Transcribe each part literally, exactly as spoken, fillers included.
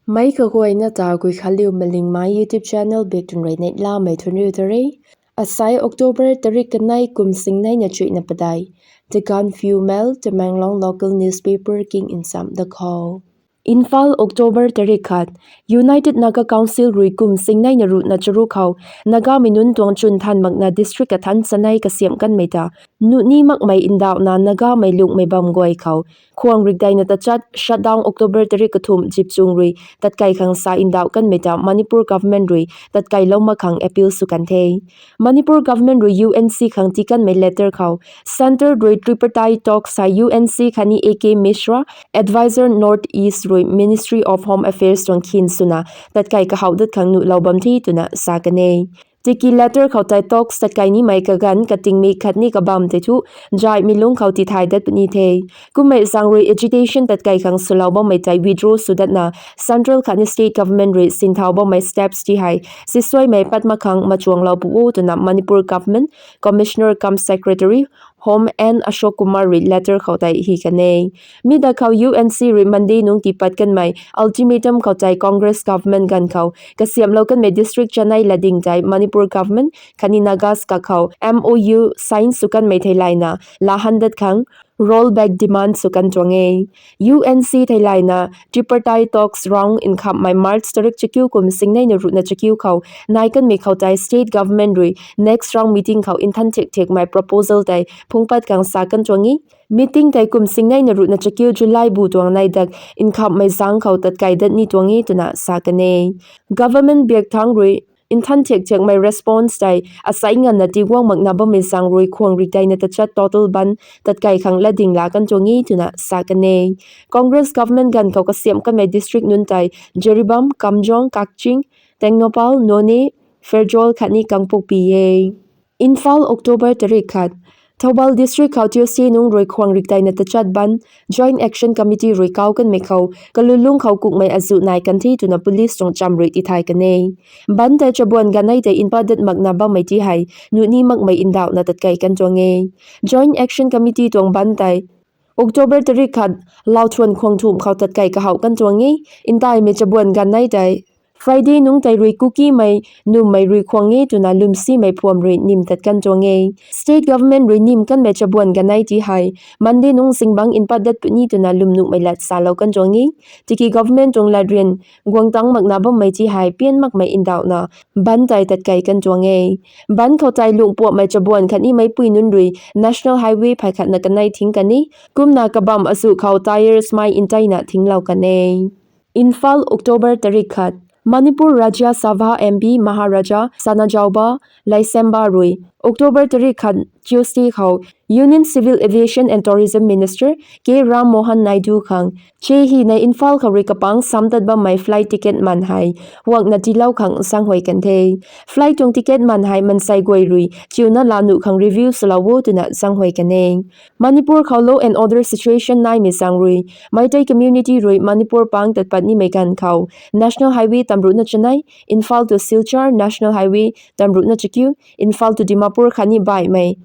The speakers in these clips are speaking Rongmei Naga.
Meic kaguayna ta Guikhanliu Malingmei YouTube channel bik tun rui neihlamei thunriu ta re. Asai October tarik kanei kum singneina chuihna padeih. The Gaanphiu Mail, Tamenglong local newspaper king nsam da khou. Imphal, October tarik khat. United Naga Council rui kum singneina ruhna charuk khou Nagamei nunc tuang chwn than makna district kathan chanei kasiamh kanmei ta nuh ni makmei ndauhna Nagamei lunghmei bam guay khou khuang rikdeina tachat shutdown October tarik kathumh zipchung rui tatkai khang sa ndauh kanmei ta Manipur government rui tatkailou mak khang appeal sw kan the. Manipur government rui U N C khang tii kanmei letter khou Centre rui tripartite talks hei U N C khatni A K Mishra, advisor North East rui Ministry of Home Affairs tuang khin swna tatkai kahouh dat khang nuhlou bam the twna sa kan e. Tiki letter khou tei talks tatkai nimei kaganv katingmik khatni kabamv tei thu zaihmei lungc khou tithay dat puni the. Kummei zaeng rui agitation tatkai khang swlou bammei tei withdraw sw datna central khatni state government rui sinthau bammei steps ti hei sisuaimei pat mak khang machuanglou pu o twna Manipur government commissioner cum secretary Home N Ashok Kumar rui letter khou tei hi kan e. Mi da khou U N C rui Monday nungc tiipat kanmei ultimatum khou tei Congress government ganv khou kasiamhlou kanmei district chanei latding tei Manipur government khatni Nagas kakhou M O U sign sw kanmei theilayna laa han dat khang rollback demand sw kan tuang e. U N C theilayna tripartite talks round nkhamhmei March tarik chakiu kum singneina ruhna chakiu khou nai kanmei khou tei state government rui next round meeting khou nthan thik thikmei proposal tei phungc pat khang sa kan tuang e. Meeting tei kum singneina ruhna chakiu July bu tuang nei dak nkhamhmei zaeng khou tatkai dat ni tuang e twna sa kan e. Government biak thangc rui nthan thik thikmei response tei asai nganvna tiguang makna bammei zaeng rui khuang rikdeina tachat total bandh tatkai khang latding laa kan tuang e twna sa kan e. Congress government ganv khou kasiamh kanmei district nunc tei Jiribam, Kamjong, Kakching, Tengnoupal, Noney, Pherzawl khatni Kangpokpi e. Imphal, October tarik khat. Thoubal district khou Tuesday nungc rui khuang rikdeina tachat bandh Joint Action Committee rui kau kanmei khou kalulungc khou kukmei azuh nai kan the twna police tuang cham rui tithay kan e. Bandh tei chabuan ganei tei mpat dat makna bammei ti hei nuh ni makmei ndauhna tatkai kan tuang e. Joint Action Committee tuang bandh tei October tarik khat lauthuan khuang thumh khou tatkai kahouh kan tuang e. Ntaimei chabuan ganei tei Friday nungc tei rui Kukimei nummei rui khuang e twna lwmsimei phuam rui nim tat kan tuang e. State government rui nim kanmei chabuan ganei ti hei Monday nungc zingbangc mpat dat puni twna lwmnuhmei lat salou kan tuang e. Tiki government tuang latryan guang tangc makna bammei ti hei pian makmei ndauhna bandh tei tatkai kan tuang e. Bandh khou tei lungh puamhmei chabuan khatni meicpui nunc rui National Highway phey khatna kanei thing kan e. Kumna kabamv azuh khou tyres mei nteina thinglou kan e. Imphal, October tarik khat. Manipur Rajya Sabha M P Maharaja Sanajaoba Leishemba rui October tarik khat Tuesday khou Union Civil Aviation and Tourism Minister K Ram Mohan Naidu khang che hina Imphal khou rui kapangc sam tat bammei flight ticket man hei huakna tiilou khang zaenghuay kan the. Flight tuang ticket man hei mansei guay rui chiuna laa nuh khang review swlou o twna zaenghuay kan e. Manipur khou law and order situation naimei zaeng rui Meitei community rui Manipur pang tat pat nimei ganv khou National Highway tamruhna chanei, Imphal to Silchar, National Highway tamruhna chakiu, Imphal to Dimapur khatni baihmei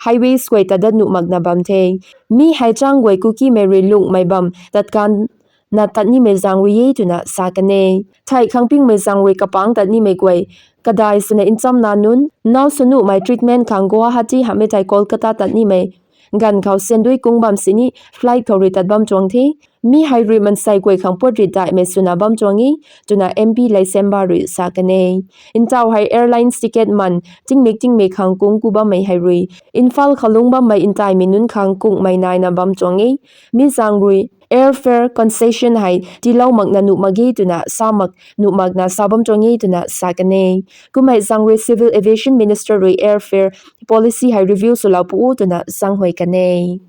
highways guay tat dat nuh makna bam the. Mi hei chang guay Kukimei rui lunghmei bam tat kan na tat nimei zaeng rui e twna sa kan e. Thei khang pingmei zaeng rui kapangc tat nimei guay kadai swna nchamna nunc now sw nuhmei treatment khang Guwahati hamhmei tei Kolkata tat nimei ganv khou syndui kung bam sini flight khou rui tat bam tuang the. Mi hei rui mansei guay khang puat rit daihmei swna bam tuang e twna M P Leishemba rui sa kan e. Ntaw hei airlines ticket man tingmik tingmik khang kung ku bammei hei rui Imphal khou lungc bammei ntaimei nunc khang kungmei naina bam tuang e. Mi zaeng rui airfare concession hei tiilou makna nuh mak ge twna sa mak nuh makna sa bam tuang e twna sa kan e. Kummei zaeng rui Civil Aviation Minister rui airfare policy hei review swlou pu o twna zaenghuay kan e.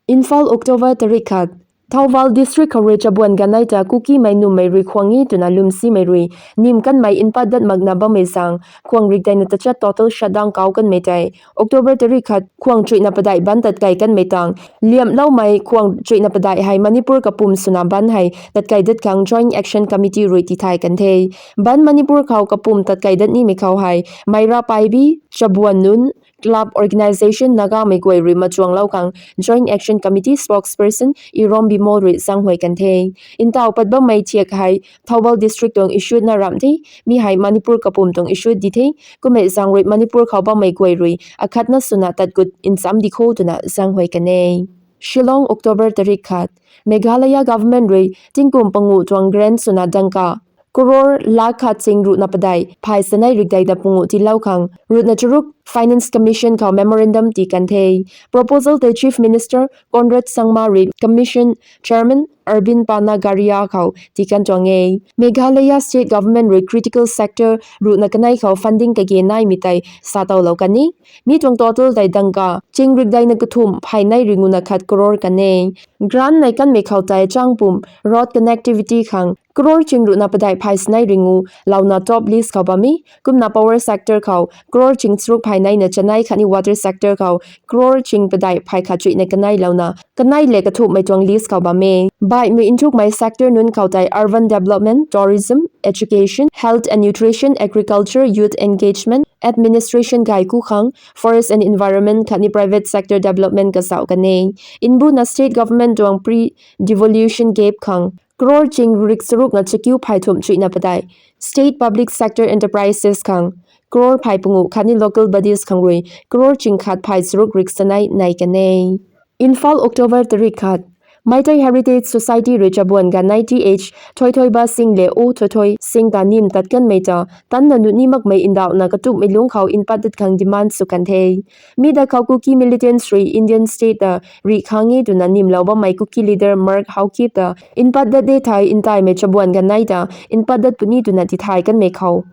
Imphal, October tarik khat. Thoubal district khou rui chabuan ganei ta Kukimei nummei rui khuang e twna lwmsimei rui nim kanmei mpat dat makna bammei zaeng khuang rikdeina tachat total shutdown kau kanmei tei October tarik khat khuang chuihna padeih bandh tatkai kanmei tang liamhloumei khuang chuihna padeih hei Manipur kapwm swna bandh hei tatkai dat khang Joint Action Committee rui tithay kan the. Bandh Manipur khou kapwm tatkai dat nimei khou hei Meira Paibi, chabuan nunc, Club Organisation Nagamei guay rui machuanglou khang Joint Action Committee spokesperson Irom Bimol rui zaenghuay kan the. Ntaw pat bammei thiak hei Thoubal District tuang issue na ramh the, mi hei Manipur kapwm tuang issue di the, kummei zaeng rui Manipur khou bammei guay rui akhatna swna tat gut ncham di kho twna zaenghuay kan e. Shillong, October tarik khat. Meghalaya government rui tingkum pangu tuang grant swna dangka crore lakh khat ching ruhna padeih phay sanei rikdei da pangu tiilou khang ruhna charuk Finance Commission khou memorandum tii kan the. Proposal tei Chief Minister Conrad Sangma rui Commission Chairman Arvind Panagaria khou tii kan tuang e. Meghalaya State Government rui critical sector ruhna kanei khou funding kage naimei tei sa towlou kan e. Mi tuang total tei dangka ching rikdeina kathumh phay nei ringuna khat crore kan e. Grant nei kanmei khou tei changpum road connectivity khang crore ching ruhna padeih phay sanei ringu louna top list khou bam e. Kumna power sector khou crore ching charuk phay neina chanei khatni water sector khou crore ching padeih phay khat chuihna kanei louna kanei le kathumhmei tuang list khou bam e. Baihmei nthukmei sector nunc khou tei urban development, tourism, education, health and nutrition, agriculture, youth engagement, administration gay ku khang, forest and environment khatni private sector development kazauh kan e. Nbuna state government tuang pre-devolution gap khang crore ching rik charuk nga chakiu phay thumh chuihna padeih, state public sector enterprises khang crore phay pangu khatni local bodies khang rui crore ching khat phay charuk rik sanei nei kan e. Imphal, October tarik khat. Meitei Heritage Society rui chabuan ganei Th Thoithoiba Singh le U Thoithoising ta nim tat kanmei ta tanna nuni makmei ndauhna katumhmei lungc khou npat dat khang demand sw kan the. Mi da khou Kuki militants rui Indian state ta rih khang e twna nimlou bammei Kuki leader Mark Haokip ta npat dat de thei ntaimei chabuan ganei ta npat dat puni twna tithay kanmei khou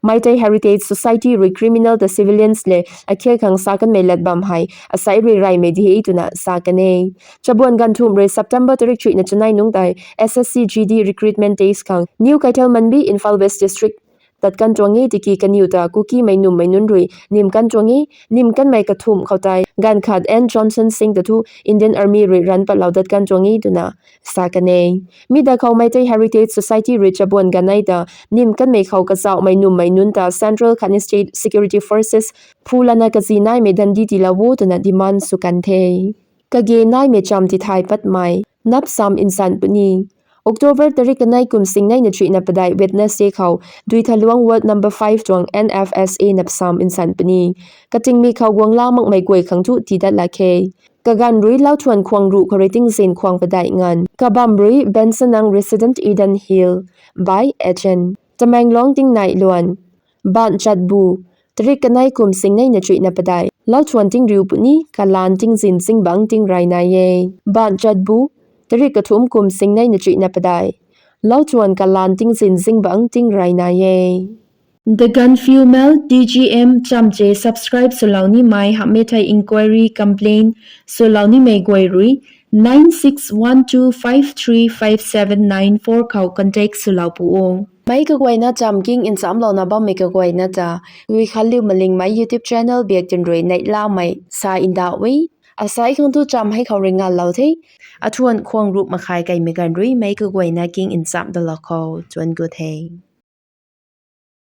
Meitei Heritage Society rui criminal ta civilians le akhe khang sa kanmei lat bam hei asei rui reymei di e twna sa kan e. Chabuan ganthumh rui September tarik chuihna chanei nungc tei S S C G D recruitment test khang New Keithelmanbi, Imphal West District tat kan tuang e. Tiki kaniw ta Kukimei nummei nunc rui nim kan tuang e. Nim kanmei kathumh khou tei ganv khat N Johnson Singh ta thu Indian Army rui ranv patlou dat kan tuang e twna sa kan e. Mi da khou Meitei Heritage Society rui chabuan ganei ta nim kanmei khou kazauhmei nummei nunc ta central khatni state security forces phu lana kazi naimei dandi tiilou o twna demand sw kan the. Kage naimei cham tithay patmei napsam nsan puni. October tarik kanei kum singneina chuihna padeih Wednesday khou Duithaluang Ward number five tuang N F S A napsam nsan puni. Katingmei khou guangla makmei guay khang thu tii dat lak khe. Kaganv rui lauthuan khwang ruh khou rui tingzin khwang padeih nganv. Kabamv rui Bensanang resident Eden Hill by agent. Tamenglong tingnai luan. Banchatbu. Tarik kanei kum singneina chuihna padeih lauthuan tingriu puni, kalan tingzin zingbangc tingrey nai e. Banchatbu. Tarik kathumh kum singneina chuihna padeih lauthuan kalan tingzin zingbangc tingrey nai e. The Gaanphiu Mail, T G M chamche subscribe swlou nimei hamhmei thei inquiry complaint swlou nimei guay rui nine six one two five three five seven nine four khou contact swlou pu o. Meic kaguayna cham king nchamlouna bammei kaguayna ta Guikhanliu Malingmei YouTube channel biak twn rui neihlamei sa ndauh e. Asei khang thu cham hei khou rui nganlou the. Athuan khwang ruh makhai kaimei ganv rui meic kaguayna king nchamc dalou khou thuan gut the.